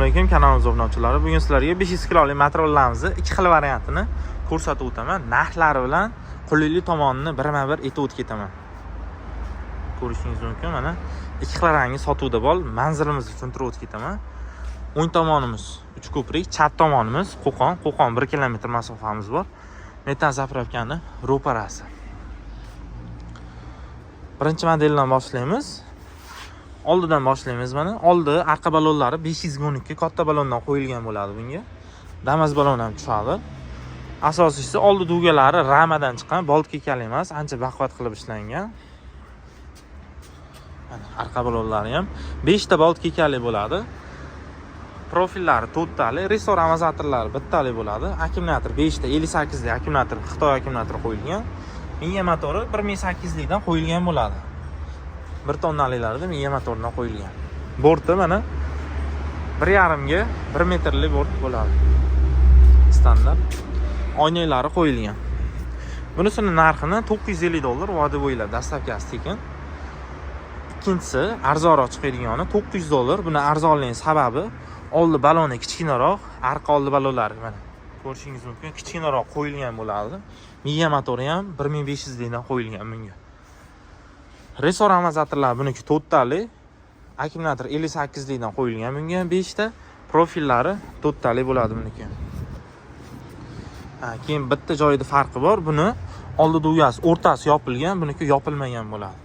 Alaykum, kanalimiz obunachilari. Bugun sizlarga 500 kiloli matrollarimizni ikki xil variantini ko'rsatib o'taman. Narxlari bilan qulaylik tomonini birma-bir aytib o'tib ketaman. Ko'rishingiz mumkin, mana ikki xil rangi sotuvda bor. Manzilimizni tushuntirib o'tib ketaman. O'ng tomonimiz Uchko'prik, chap tomonimiz Qo'qon. Qo'qon 1 kilometr masofamiz bor. Metan заправка ni ro'parasi. Birinchi modeldan boshlaymiz. Oldidan boshlaymiz mana. Oldi, arqa balonlari 512 katta balondan qo'yilgan bo'ladi bunga. Damas balon ham tushadi. Asosiysi, oldi дуга lari ramadan chiqqan, болт kali emas, ancha baquvvat qilib ishlangan. Mana arqa balonlari ham 5 ta болт kali bo'ladi. Profillari to'rttali, ressor amortizatorlari bittali bo'ladi. Akkumulyator 5 ta 58 lik akkumulyator, Xitoy akkumulyatori qo'yilgan. Miya motori 1800 likdan qo'yilgan bo'ladi. 1 tonnalilarida miya motoridan qo'yilgan. Borti mana 1,5 ga 1 metrli bort bo'ladi. Standart. Oynaklari qo'yilgan. Bunisini narxini 950 dollar vodiy bo'ylab доставка si tekin. Ikkinchisi arzonroq chiqadigani 900 dollar. Buni arzonligining sababi oldi baloni kichkinaroq, arqa oldi balonlari mana ko'rishingiz mumkin, kichkinaroq qo'yilgan bo'ladi. Miya motori ham 1500 likdan qo'yilgan bunga. Ressor amortizatorlar buniki to'rttali, akkumulyator 58 likdan qo'yilgan bunga ham 5 ta, profillari to'rttali bo'ladi buniki. Ha, keyin bitta joyida farqi bor. Buni oldi дуга si o'rtasi yopilgan, buniki yopilmagan bo'ladi.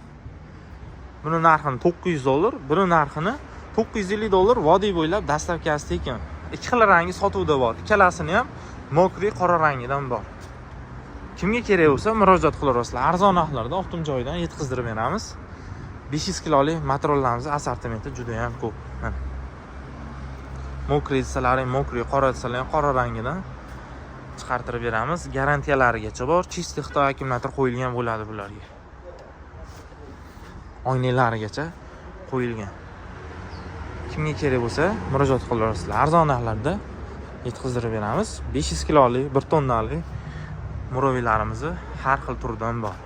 Buni narxini 900 dollar, buni narxini 950 dollar vodiy bo'ylab доставка si tekin. Ikki xil rangi sotuvda bor. Ikkalasini ham мокрый, qora rangidan bor. Kimga kerak bo'lsa, murojaat qilaverasizlar. Arzon narxlarda оптом joyidan yetkazdirib beramiz. 500 kiloli matrollarimiz assortimenti juda ham ko'p. Mana. Мокрый desalaring мокрый, qora desalaring qora rangidan chiqartirib beramiz. Garantiyalarigacha bor. Чистый Xitoy akkumulyator qo'yilgan bo'ladi bularga. Oynaklarigacha qo'yilgan. Kimga kerak bo'lsa, murojaat qilaverasizlar. Arzon narxlarda yetkazdirib beramiz. 500 kiloli, 1 tonnali муравей larimizni har xil turidan bor.